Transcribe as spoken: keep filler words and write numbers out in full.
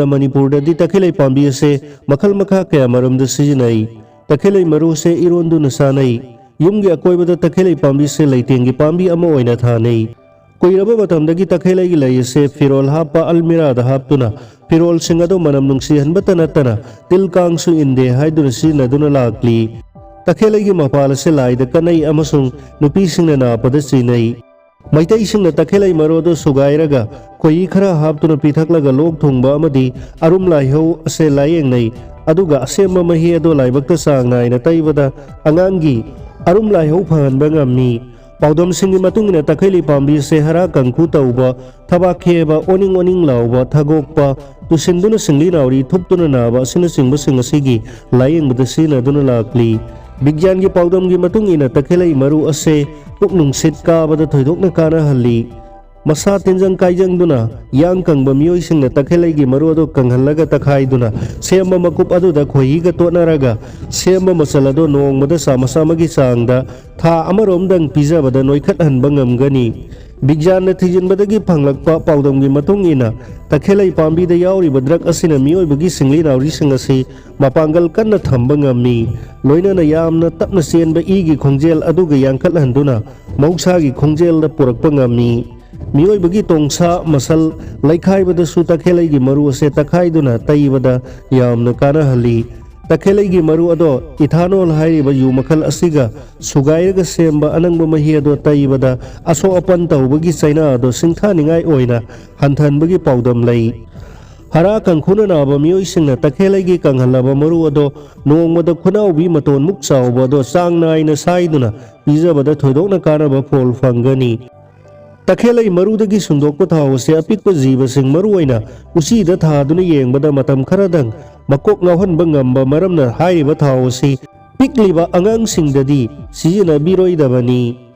ꯃꯅꯤꯄꯨꯔꯗꯗꯤ ꯇꯈꯦꯜꯂꯩ ꯄꯥꯝꯕꯤ ꯑꯁꯦ ꯃꯈꯜ ꯃꯈꯥ ꯀꯌꯥ ꯃꯔꯨꯝꯗ ꯁꯤꯖꯤꯟꯅꯩ꯫ ꯇꯈꯦꯜꯂꯩ ꯃꯔꯨꯁꯦ ꯏꯔꯣꯟꯗꯨꯅ ꯆꯥꯅꯩ꯫ ꯌꯨꯝꯒꯤ ꯑꯀꯣꯏꯕꯗ ꯇꯈꯦꯜꯂꯩ ꯄꯥꯝꯕꯤꯁꯦ ꯂꯩꯇꯦꯡꯒꯤ ꯄꯥꯝꯕꯤ ꯑꯃ ꯑꯣꯏꯅ ꯊꯥꯅꯩ꯫ ꯀꯨꯏꯔꯕ ꯃꯇꯝꯗꯒꯤ ꯇꯈꯦꯜꯂꯩꯒꯤ ꯂꯩ ꯑꯁꯦ ꯐꯤꯔꯣꯜ ꯍꯥꯞꯄ ꯑꯜꯃꯤꯔꯥꯗ ꯍꯥꯞꯇꯨꯅ ꯐꯤꯔꯣꯜꯁꯤꯡ ꯑꯗꯨ ꯃꯅꯝ ꯅꯨꯡꯁꯤꯍꯟꯕꯇ ꯅꯠꯇꯅ ꯇꯤꯜ ꯀꯥꯡꯁꯨ ꯏꯟꯗꯦ ꯍꯥꯏꯗꯨꯅ ꯁꯤꯖꯤꯟꯅꯗꯨꯅ ꯂꯥꯛꯂꯤ꯫ ꯇꯈꯦꯜꯂꯩꯒꯤ ꯃꯄꯥꯜ ꯑꯁꯤ ꯂꯥꯏꯗ ꯀꯠꯅꯩ ꯑꯃꯁꯨꯡ ꯅꯨꯄꯤꯁꯤꯡꯅ ꯅꯥꯞꯄꯗ ꯁꯤꯖꯤꯟꯅꯩ꯫ ꯃꯩꯇꯩꯁꯤꯡꯅ ꯇꯈꯦꯜꯂꯩ ꯃꯔꯨ ꯑꯗꯨ ꯁꯨꯒꯥꯏꯔꯒ ꯈꯣꯏꯍꯤ ꯈꯔ ꯍꯥꯞꯇꯨꯅ ꯄꯤꯊꯛꯂꯒ ꯂꯣꯛ ꯊꯨꯡꯕ ꯑꯃꯗꯤ ꯑꯔꯨꯝ ꯂꯥꯏꯍꯧ ꯑꯁꯦ ꯂꯥꯌꯦꯡꯅꯩ꯫ ꯑꯗꯨꯒ ꯑꯁꯦꯝꯕ ꯃꯍꯤ ꯑꯗꯨ ꯂꯥꯏꯕꯛꯇ ꯆꯥꯡ ꯅꯥꯏꯅ ꯇꯩꯕꯗ ꯑꯉꯥꯡꯒꯤ ꯑꯔꯨꯝ ꯂꯥꯏꯍꯧ ꯐꯍꯟꯕ ꯉꯝꯃꯤ꯫ ꯄꯥꯎꯗꯝꯁꯤꯡꯒꯤ ꯃꯇꯨꯡ ꯏꯟꯅ ꯇꯈꯦꯜꯂꯩ ꯄꯥꯝꯕꯤ ꯑꯁꯦ ꯍꯥꯔꯥ ꯀꯪꯈꯨ ꯇꯧꯕ, ꯊꯕꯥꯛ ꯈꯦꯕ, ꯑꯣꯅꯤꯡ ꯑꯣꯅꯤꯡ ꯂꯥꯎꯕ, ꯊꯒꯣꯛꯄ, ꯇꯨꯁꯤꯟꯗꯨꯅ ꯁꯤꯡꯂꯤ ꯅꯥꯎꯔꯤ ꯊꯨꯞꯇꯨꯅ ꯅꯥꯕ ꯑꯁꯤꯅꯆꯤꯡꯕꯁꯤꯡ ꯑꯁꯤꯒꯤ ꯂꯥꯌꯦꯡꯕꯗ ꯁꯤꯖꯤꯟꯅꯗꯨꯅ ꯂꯥꯛꯂꯤ꯫ ꯕꯤꯒ꯭ꯌꯥꯟꯒꯤ ꯄꯥꯎꯗꯝꯒꯤ ꯃꯇꯨꯡ ꯏꯟꯅ ꯇꯈꯦꯜꯂꯩ ꯃꯔꯨ ꯑꯁꯦ ꯄꯨꯛ ꯅꯨꯡꯁꯤꯠ ꯀꯥꯕꯗ ꯊꯣꯏꯗꯣꯛꯅ ꯀꯥꯟꯅꯍꯜꯂꯤ꯫ ꯃꯁꯥ ꯇꯤꯟꯖꯪ ꯀꯥꯏꯖꯪꯗꯨꯅ ꯌꯥꯡ ꯀꯪꯕ ꯃꯤꯑꯣꯏꯁꯤꯡꯅ ꯇꯈꯦꯜꯂꯩꯒꯤ ꯃꯔꯨ ꯑꯗꯨ ꯀꯪꯍꯜꯂꯒ ꯇꯛꯈꯥꯏꯗꯨꯅ ꯁꯦꯝꯕ ꯃꯀꯨꯞ ꯑꯗꯨꯗ ꯈꯣꯏꯍꯤꯒ ꯇꯣꯠꯅꯔꯒ ꯁꯦꯝꯕ ꯃꯆꯜ ꯑꯗꯨ ꯅꯣꯡꯃꯗ ꯆꯥꯃꯁ ꯑꯃꯒꯤ ꯆꯥꯡꯗ ꯊꯥ ꯑꯃꯔꯣꯝꯗꯪ ꯄꯤꯖꯕꯗ ꯅꯣꯏꯈꯠꯍꯟꯕ ꯉꯝꯒꯅꯤ꯫ ꯕꯤꯒ꯭ꯌꯥꯟꯅ ꯊꯤꯖꯤꯟꯕꯗꯒꯤ ꯐꯪꯂꯛꯄ ꯄꯥꯎꯗꯝꯒꯤ ꯃꯇꯨꯡ ꯏꯟꯅ, ꯇꯈꯦꯜꯂꯩ ꯄꯥꯝꯕꯤꯗ ꯌꯥꯎꯔꯤꯕ ꯗ꯭ꯔꯒ ꯑꯁꯤꯅ ꯃꯤꯑꯣꯏꯕꯒꯤ ꯁꯤꯡꯂꯤ ꯅꯥꯎꯔꯤꯁꯤꯡ ꯑꯁꯤ ꯃꯄꯥꯡꯒꯜ ꯀꯟꯅ ꯊꯝꯕ ꯉꯝꯃꯤ꯫ ꯂꯣꯏꯅꯅ ꯌꯥꯝꯅ ꯇꯞꯅ ꯆꯦꯟꯕ ꯏꯒꯤ ꯈꯣꯡꯖꯦꯜ ꯑꯗꯨꯒ ꯌꯥꯡꯈꯠꯍꯟꯗꯨꯅ ꯃꯍꯧꯁꯥꯒꯤ ꯈꯣꯡꯖꯦꯜꯗ ꯄꯨꯔꯛꯄ ꯉꯝꯃꯤ꯫ ꯃꯤꯑꯣꯏꯕꯒꯤ ꯇꯣꯡꯁꯥ ꯃꯁꯜ ꯂꯩꯈꯥꯏꯕꯗꯁꯨ ꯇꯈꯦꯜꯂꯩꯒꯤ ꯃꯔꯨ ꯑꯁꯦ ꯇꯛꯈꯥꯏꯗꯨꯅ ꯇꯩꯕꯗ ꯌꯥꯝꯅ ꯀꯥꯟꯅꯍꯜꯂꯤ꯫ ꯇꯈꯦꯜꯂꯩꯒꯤ ꯃꯔꯨ ꯑꯗꯣ ꯏꯊꯥꯅꯣꯜ ꯍꯥꯏꯔꯤꯕ ꯌꯨ ꯃꯈꯜ ꯑꯁꯤꯒ ꯁꯨꯒꯥꯏꯔꯒ ꯁꯦꯝꯕ ꯑꯅꯪꯕ ꯃꯍꯤ ꯑꯗꯣ ꯇꯩꯕꯗ ꯑꯁꯣꯛ ꯑꯄꯟ ꯇꯧꯕꯒꯤ ꯆꯩꯅꯥ ꯑꯗꯣ ꯁꯤꯡꯊꯥꯅꯤꯡꯉꯥꯏ ꯑꯣꯏꯅ ꯍꯟꯊꯍꯟꯕꯒꯤ ꯄꯥꯎꯗꯝ ꯂꯩ꯫ ꯍꯥꯔꯥ ꯀꯪꯈꯨꯅ ꯅꯥꯕ ꯃꯤꯑꯣꯏꯁꯤꯡꯅ ꯇꯈꯦꯜꯂꯩꯒꯤ ꯀꯪꯍꯜꯂꯕ ꯃꯔꯨ ꯑꯗꯣ ꯅꯣꯡꯃꯗ ꯈꯨꯅꯥꯎꯕꯤ ꯃꯇꯣꯟꯃꯨꯛ ꯆꯥꯎꯕ ꯑꯗꯣ ꯆꯥꯡ ꯅꯥꯏꯅ ꯁꯥꯏꯗꯨꯅ ꯄꯤꯖꯕꯗ ꯊꯣꯏꯗꯣꯛꯅ ꯀꯥꯟꯅꯕ ꯐꯣꯜ ꯐꯪꯒꯅꯤ꯫ ꯇꯈꯦꯜꯂꯩ ꯃꯔꯨꯗꯒꯤ ꯁꯨꯡꯗꯣꯛꯄ ꯊꯥꯎ ꯑꯁꯤ ꯑꯄꯤꯛꯄ ꯖꯤꯕꯁꯤꯡ, ꯃꯔꯨꯑꯣꯏꯅ ꯎꯆꯤꯗ ꯊꯥꯗꯨꯅ ꯌꯦꯡꯕꯗ ꯃꯇꯝ ꯈꯔꯗꯪ ꯃꯀꯣꯛ ꯉꯥꯎꯍꯟꯕ ꯉꯝꯕ ꯃꯔꯝꯅ ꯍꯥꯏꯔꯤꯕ ꯊꯥꯎ ꯑꯁꯤ ꯄꯤꯛꯂꯤꯕ ꯑꯉꯥꯡꯁꯤꯡꯗꯗꯤ ꯁꯤꯖꯤꯟꯅꯕꯤꯔꯣꯏꯗꯕꯅꯤ꯫